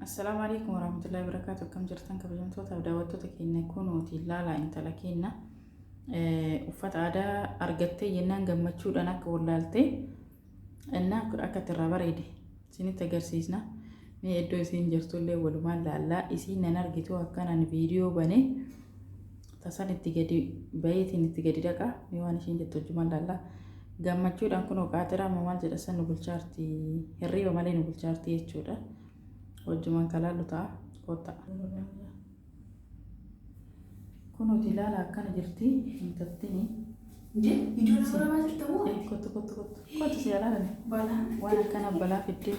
Assalaamu alaikum warahmatullahi wabarakatuh. Akkam jirtan kabajamtootaaf daawwattoota keenya? Kunooti ilaalaa, intala keenya uffata aadaa argattee jennaan gammachuudhaan akka wallaaltee innaa akka itti irraa bareede isinitti agarsiisna. Mee iddoo isiin jirtullee walumaan laallaa. Isiin nan argitu akkanaan viidiyoo bane tasan itti gadi bayeetiin itti gadi dhaqa. Mee waan ishiin jettu wajjumaan laallaa. Gammachuudhaan kunoo qaaxiraa moo maal jedha san nu bulchaarti, hirriiba malee nu bulchaarti jechuudha. Wajjumaan kalaallu ta'a, kottaa. Kunooti ilaala, akkana jirti intaltini. Injee viidiyoo na waraabaa jirta moo? Kottu, kottu, kottu, kottu, si ilaalani. Balaa. Waan akkana balaa fiddee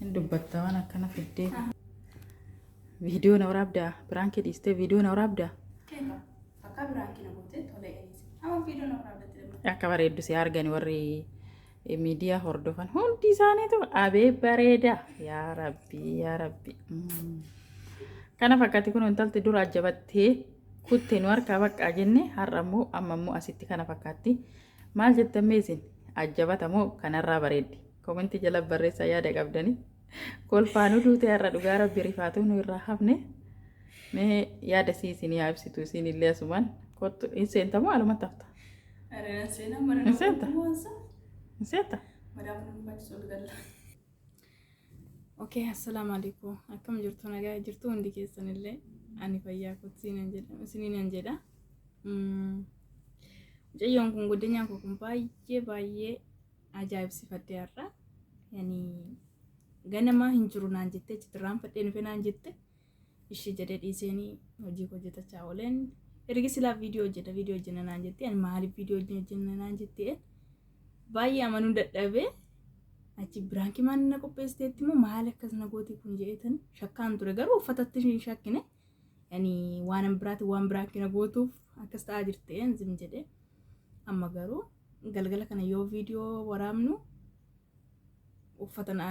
hin dubbatta, waan akkana fiddee. Viidiyoo na waraabdaa? Biraankii dhiistee viidiyoo na waraabdaa? Akka biraankii na gootee tolee eenyisi. Amma viidiyoo na waraabdatti dabala. Akka bareeddu si argani warri miidiyaa hordofan hundi isaaniitu abee bareeda. Yaa Rabbi, yaa Rabbi. Kana fakkaatti kun intalti dura ajjabattee kutte nu harkaa baqqaa jenne. Har'a immoo amma immoo asitti kana fakkaatti. Maal jettan mee isin? Ajjabata moo kanarraa bareeddi? Komentii jala barreessaa yaada qabdanii. Kolfaanuu duute har'a, dhugaa Rabbi, rifaatuu nu irraa hafne. Mee yaada sii isin yaa ibsitu, isin illee asumaan kottu. Hin seentamoo alumatti hafta? Areen seenaa mana. Hin seenta? Hin seenta? Madaamu nu barbaachisu ol galla. Okay, assalaamu alaikum. Akkam jirtu? Nagaa jirtu hundi keessanillee? Ani fayyaa kootti isiniin jedha. Isiniin jedha. Mucayyoon kun, guddinaan koo kun baay'ee baay'ee ajaa'ibsifadhe har'a. Yani ganamaa hin jiru naan jettee, achitti irraanfadhee dhufe naan jette. Ishii jedhee dhiiseenii hojii koo hojjetachaa ooleen. Ergi silaa viidiyoo hojjedha, viidiyoo hojjenna naan jettee, ani maaliif viidiyoo hojjenna naan jettee baay'ee amanuu dadhabee, achi biraankii maal na qopheessiteetti immoo maal akkas na gooti kun jedheetan shakkaan ture. Garuu uffatatti hin shakkine, yani waan biraati, waan biraankii na gootuuf akkas ta'aa jirte zim jedhe. Amma garuu galgala kana yoo viidiyoo waraabnu uffata na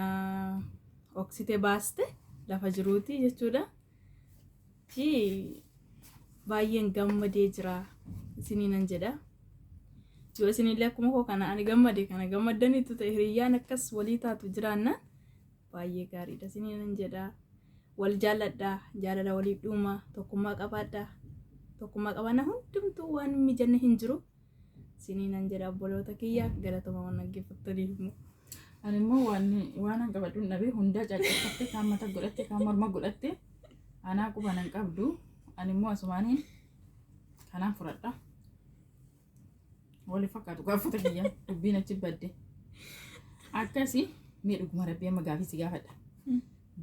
oksite baaste lafa jiruuti jechuudha. Achi baay'een gammadee jira isiniinan jedha. Yoo isinillee akkuma koo kana ani gammade kana gammaddaniitu ta'e, hiriyyaan akkas walii taatu jiraannaan baay'ee gaariidha isiniinan jedha. Wal jaalladhaa, jaalala waliif dhuuma, tokkummaa qabaadhaa. Tokkummaa qabaannaa hundumtuu waan mijanne hin jiru. Isiniinan jedha obboloota kiyya, galatoma waan dhaggeeffattaniif immoo. Ani immoo waan an qabadhu hin dhabee, hundaa caccabsatte, kaan mata godhatte, kaan morma godhatte, anaa quba nan qabdu. Ani immoo asumaaniin kanaan fudhadha. Wali fakkaatu gaafata kiyya dubbiin achi badde. Akkasi mee dhuguma Rabbii amma gaafii si gaafadha.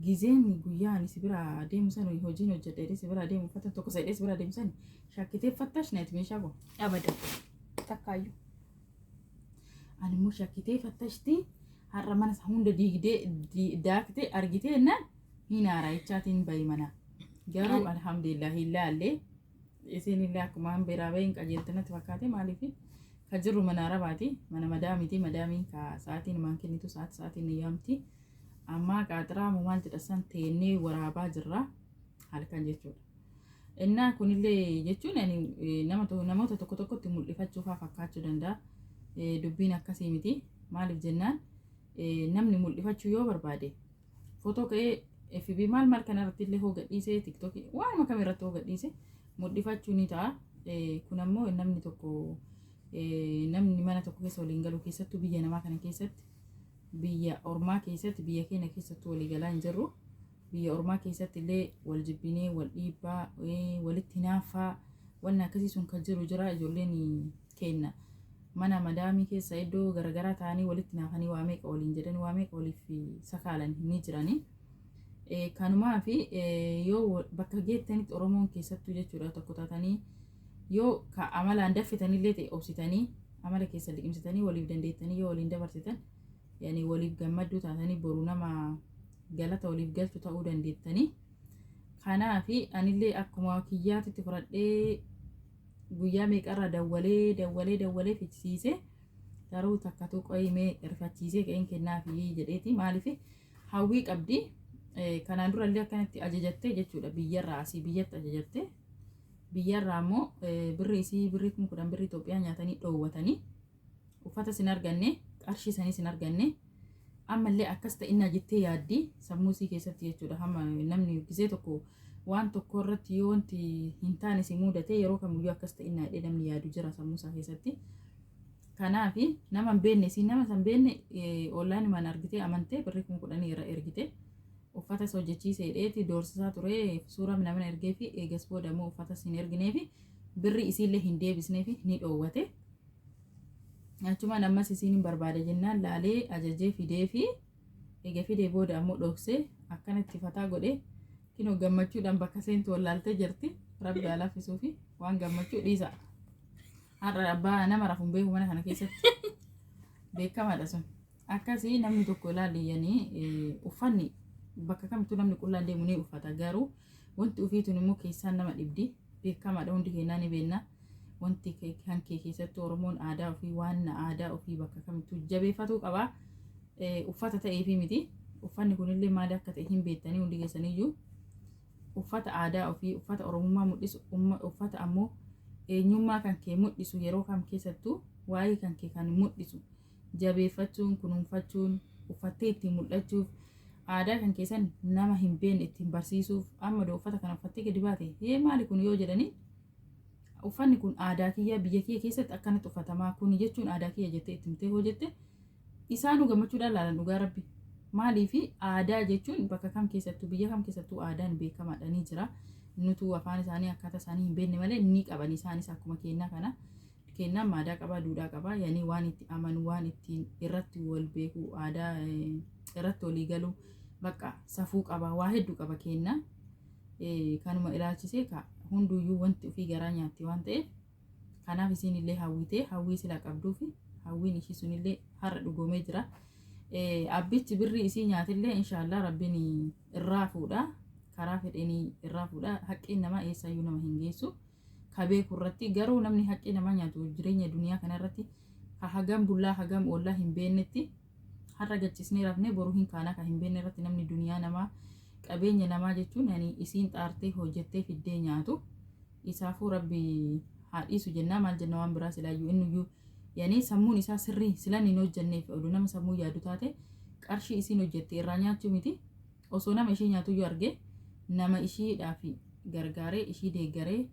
Gizeen guyyaa ani si biraa deemu san hojiin hojjedha jedhee si biraa deemu, uffata tokko sadhee si biraa deemu san shakkitee fattash naati meeshaa koo. Abadan. Takkaayyuu. Ani immoo shakkitee fattashti, har'a mana isaa hunda diigdee daaktee argitee jennaan hin haaraa jechaatiin bahi mana. Garuu alhamdulillah hin laallee, isin illee akkuma an biraa bahin qajeelte natti fakkaate. Maaliif ka jirru mana Arabaati, mana madaamiiti. Madaamiin ka sa'aatiin maan kennitu, sa'aati sa'aatiin ni yaamti. Ammaa qaaxiraa moo maal jedha san teennee waraabaa jirra halkan jechuudha. Innaa kunillee jechuun ani nama namoota tokko tokkotti mul'ifachuufaa fakkaachuu danda'a. Dubbiin akkasii miti. Maaliif jennaan, namni mul'ifachuu yoo barbaade footoo ka'ee FB maal maal kana irratti illee hoo gadhiisee, TikTokii waanuma kam irratti hoo gadhiise mul'ifachuu ni ta'a. Kun ammoo namni tokko namni mana tokko keessa waliin galu, keessattuu biyya namaa kana keessatti, biyya ormaa keessatti, biyya keenya keessattuu walii galaa hin jirru. Biyya ormaa keessatti illee wal jibbinee, wal dhiibbaa, walitti hinaaffaa, wanni akkasii sun kan jiru jira. Ijoolleen keenya mana madaamii keessa iddoo garaagaraa ta'anii walitti hinaafanii, waa meeqa waliin jedhanii, waa meeqa waliif sakaalan ni jiranii. Kanumaa fi yoo bakka geettanitti Oromoon keessattuu jechuudha tokko taatanii, yoo ka amalaan daffitanillee ta'e obsitanii, amala keessa liqimsitanii, waliif dandeettanii yoo waliin dabarsitan, yani waliif gammadduu taatanii, boru nama galata waliif galchu ta'uu dandeettanii. Kanaafi anillee akkuma kiyyaatitti fudhadhee guyyaa meeqarraa dawwalee dawwalee dawwalee fichisiisee, garuu takkatu qoyimee rifachiisee qe'een kennaafi jedheeti. Maaliif hawwii qabdi, kanaan durallee akkanatti ajajattee jechuudha, biyyarraa asii biyyatti ajajatte, biyyarraa immoo birri isii birrii 10,000 birrii Itoophiyaa nyaatanii dhoowwatanii, uffata sin arganne, qarshii sanii sin arganne. Ammallee akkas ta'innaa jettee yaaddi sammuu isii keessatti jechuudha. Hamma namni gisee tokko waan tokko irratti yoo wanti hin taane si mudate, yeroo kamiyyuu akkas ta'innaa jedhee namni yaadu jira sammuu isaa keessatti. Kanaaf nama hin beekne, isiin nama san beekne onlinemaan argitee amantee birrii 10,000 irra ergite. Uffatas hojjechiisee hidheeti doorsisaa ture, suuraa minamina ergee fi eegas booda immoo uffatas hin erginee fi birrii isiillee hin deebisnee fi ni dhoowwate. Achumaan ammas isiin hin barbaada jennaan laalee ajajee fidee fi eega fidee booda ammoo dhoksee akkanatti fataa godhee, kinoo gammachuudhaan bakka seentu wallaaltee jirti. Rabbi haa laaffisuu fi waan gammachuu dhiisa. Har'a abbaa nama rafuun beeku mana kana keessatti beekamaadha sun. Akkasii namni tokko ilaali, uffanni bakka kamittuu namni qullaan deemu ni uffata, garuu wanti ufiituun immoo keessaan nama dhibdi, beekamaadha, hundi keenyaa ni beekna. Wanti kan kee keessattuu Oromoon aadaa ofii, waan aadaa ofii bakka kamittuu jabeeffatuu qaba. Uffata ta'eefi miti. Uffanni kunillee maali akka ta'e hin beektanii hundi keessaniyyuu. Uffata aadaa ofii, uffata Oromummaa mul'isu, uffata ammoo eenyummaa kan kee mul'isu, yeroo kam keessattuu waa'ee kan kee kan mul'isu jabeeffachuun, kunuunfachuun, uffattee ittiin mul'achuuf, aadaa kan keessan nama hin beekne ittiin barsiisuuf. Amma uffata kana uffattee gadi baate, "Hee, maali kun?" yoo jedhanii, "Uffanni kun aadaa kiyya, biyya kiyya keessatti akkanatti uffatamaa, kun jechuun aadaa kiyya" jettee itti himtee hojjette, isaanuu gammachuudhaan laalan, dhugaa rabbi. Maaliifi aadaa jechuun bakka kam keessattuu, biyya kam keessattuu aadaan beekamaadha, ni jira. Nutu afaan isaanii, akkaataa isaanii hin beekne malee ni qaban. Isaanis akkuma kennaa kana kennaan aadaa qabaa, duudhaa qabaa, yani waan itti amanu, waan ittiin irratti wal beeku, aadaa irratti walii galu, bakka safuu qaba, waa hedduu qaba kennaa. Kanuma ilaalchisee ka hunduyyuu wanti ofii garaa nyaatti waan ta'eef, kanaaf isiin illee hawwitee, hawwii sila qabduu fi hawwiin ishii sunillee har'a dhugoomee jira. Abbichi birrii isii nyaatillee inshaallah rabbiin irraa fuudha. Karaa fedheenii irraa fuudha. Haqqiin namaa eessayyuu nama hin geessu. Ka beeku irratti garuu namni haqqii namaa nyaatu jireenya duniyaa kanarratti ka hagam bullaa hagam oollaa hin beeknetti, har'a gachisnee rafnee boru hin kaanaa ka hin beekne irratti, namni duniyaa namaa, qabeenya namaa jechuun yani isiin xaartee hojjettee fiddee nyaatu, isaafuu rabbi haa dhiisu jennaa. Maal jenna waan biraa? Silaayyuu innuyyuu yani sammuun isaa sirrii silan hin hojjenneef. Oduu nama sammuu yaadu taate, qarshii isiin hojjette irraa nyaachuu miti, osoo nama ishii nyaatuyyuu arge, nama ishiidhaaf gargaaree, ishii deeggaree,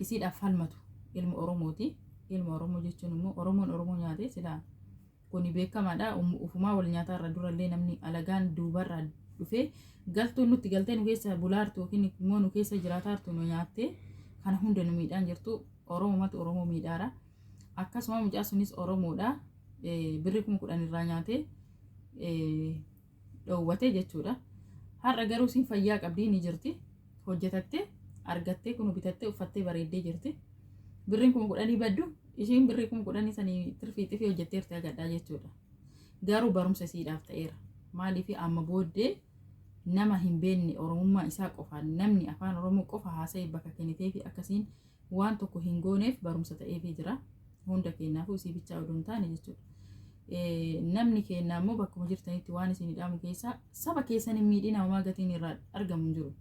isiidhaaf falmatu ilma Oromooti. Ilma Oromoo jechuun immoo Oromoon Oromoo nyaate silaa kuni beekamaadha. Ufumaa wal nyaataa irra durallee namni alagaan duubarraa dhufee galtuun nutti galtee nu keessa bulaartu yookiin immoo nu keessa jiraataartu nu nyaattee kana hunda nu miidhaan jirtu. Oromomatu Oromoo miidhaara. Akkasuma mucaa sunis Oromoodha. Birrii 10,000 irraa nyaatee dhoowwate jechuudha. Har'a garuu isin fayyaa qabdii ni jirti. Hojjetattee argattee kun bitattee uffattee bareeddee jirti. Birriin 10,000 baddu, ishiin birrii 10,000 sanii tirfii xifii hojjetteerti agadhaa jechuudha. Garuu barumsa isiidhaaf ta'eera. Maaliif amma booddee nama hin beekne Oromummaa isaa qofaan, namni afaan Oromoo qofa haasa'e bakka kennitee fi akkasiin waan tokko hin gooneef barumsa ta'eefii jira. Hunda keenyaafuu, isii bichaa oduu hin taane jechuudha. Namni keenya immoo bakkuma jirtanitti waan isin dhaamu keessaa, saba keessan hin miidhina, homaa gatiin irraa argamu hin jiru.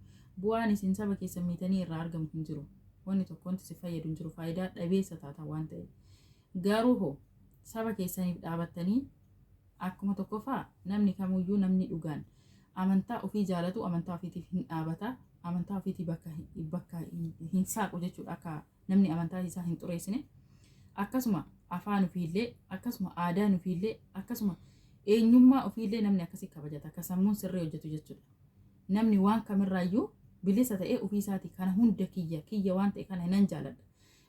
Bu'aan isin saba keessan miitanii irraa argamu hin jiru. Wanni tokko wanti si fayyadu hin jiru, faayidaa dhabeessa taata waan ta'eef. Garuu hoo saba keessaniif dhaabattanii, akkuma tokkoffaa namni kamuyyuu, namni dhugaan amantaa ofii jaalatu amantaa ofiitiif hin dhaabata, amantaa ofiitii bakka hin saaqu jechuudha, akka namni amantaa isaa hin xureessine. Akkasuma afaan ofiillee, akkasuma aadaan ofiillee, akkasuma eenyummaa ofiillee namni akkasii kabajata, akka sammuun sirrii hojjetu jechuudha. Namni waan kamirraayyuu bilisa ta'ee ofii isaatii kana hunda kiyya kiyya waan ta'e kana nan jaaladha.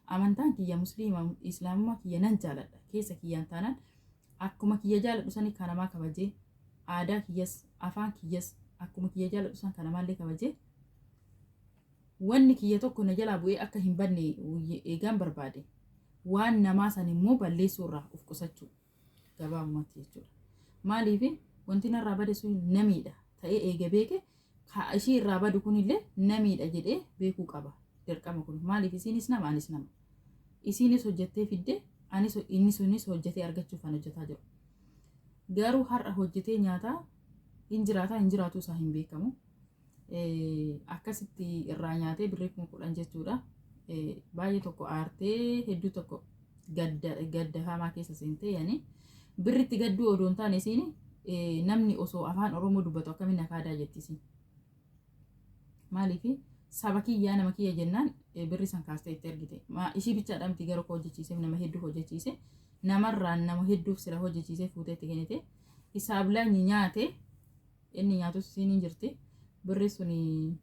Amantaan kiyya Musliima, Islaamummaa kiyya nan jaaladha. Keessa kiyyaan taanaan akkuma kiyya jaaladhu sani kanamaa kabajee, aadaa kiyyas, afaan kiyyas akkuma kiyya jaaladhu san kanamaallee kabajee, wanni kiyya tokko na jalaa bu'ee akka hin badne eegaan barbaade, waan namaa san immoo balleessuu irraa of qusachuu gabaabumatti jechuudha. Maaliif wanti narraa bade sun namiidha ta'ee eega beeke, ka ishii irraa badu kunillee namiidha jedhee beekuu qaba. Dirqama kun maaliif isiinis nama, anis nama. Isiinis hojjettee fidde, anis inni sunis hojjetee argachuuf kan hojjetaa jiru. Garuu har'a hojjetee nyaataa hin jiraataa hin jiraatu isaa hin beekamu. Akkasitti irraa nyaatee birrii 10,000 jechuudha. Baay'ee tokko aartee, hedduu tokko gadda gadda hamaa keessa seentee, yani birritti gadduu odoo hin taane isiin Namni osoo afaan Oromoo dubbatu akkamiin na kaadaa jettisi. Maaliif saba kiyyaa nama kiyya jennaan birri san kaastee itti ergite. Ishii bichaadha miti, gara koo hojjechiiseef, nama hedduu hojjechiise. Namarraan nama hedduuf sila hojjechiisee fuutee itti kennite. Isaaf laanyi nyaate, inni nyaatus isiin hin jirti. Birri suni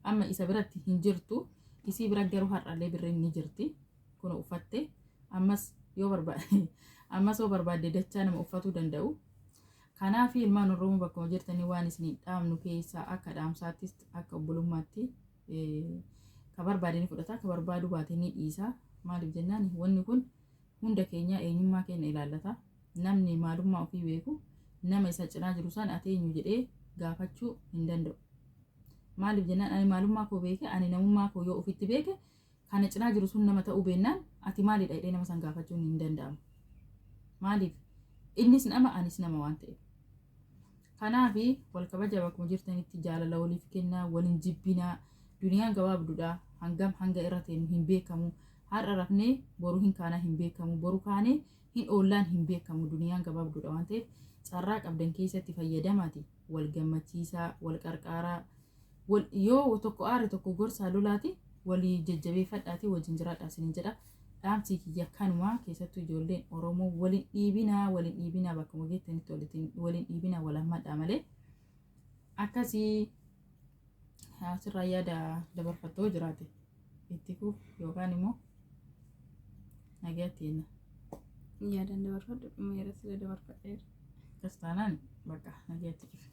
amma isa biratti hin jirtu. Isii bira garuu har'allee birriin ni jirti. Kun uffatte ammas yoo barbaade, ammas yoo barbaadde dachaa nama uffatuu danda'u. Kanaaf ilmaan Oromoo bakkuma jirtanii waan isin dhaamnu keessaa akka dhaamsaattis akka obbolummaatti, ka barbaade ni fudhata, ka barbaadu baate ni dhiisa. Maaliif jennaan, wanni kun hunda keenya eenyummaa keenya ilaallata. Namni maalummaa ofii beeku nama isa cinaa jiru san ati eenyu jedhee gaafachuu hin danda'u. Maaliif jennaan, ani maalummaa koo beeke, ani namummaa koo yoo ofitti beeke, kana cinaa jiru sun nama ta'uu beennaan ati maalidha jedhee nama san gaafachuun hin danda'amu. Maaliif innis nama, anis nama waan ta'eef. Kanaaf wal kabaja, bakkuma jirtanitti jaalala waliif kennaa, waliin jibbinaa. Duniyaan gabaabduudha. Hangam hanga irra teenyu hin beekamu. Har'a rafnee boru hin kaanaa hin beekamu. Boru kaanee hin oollaan hin beekamu. Duniyaan gabaabduudha waan ta'eef carraa qabdan keessatti fayyadamaati. Wal gammachiisaa, wal qarqaaraa. Yoo tokko aare tokko gorsaa lolaati, walii jajjabeeffadhaati wajjin jiraadhaa isiniin jedha. Dhaamsi kiyya kanumaa. Keessattuu ijoolleen Oromoo waliin dhiibinaa, waliin dhiibinaa, bakkuma geettanitti waliin dhiibinaa, wal hammadhaa malee. Akkasii asirraa yaada dabarfattoo jiraate itti fuuf yookaan immoo nagaatti jenna. Yaadaan dabarfadhu, dhuma yeroo sila dabarfadheera. Akkas taanaan bakka nagaatti cufe.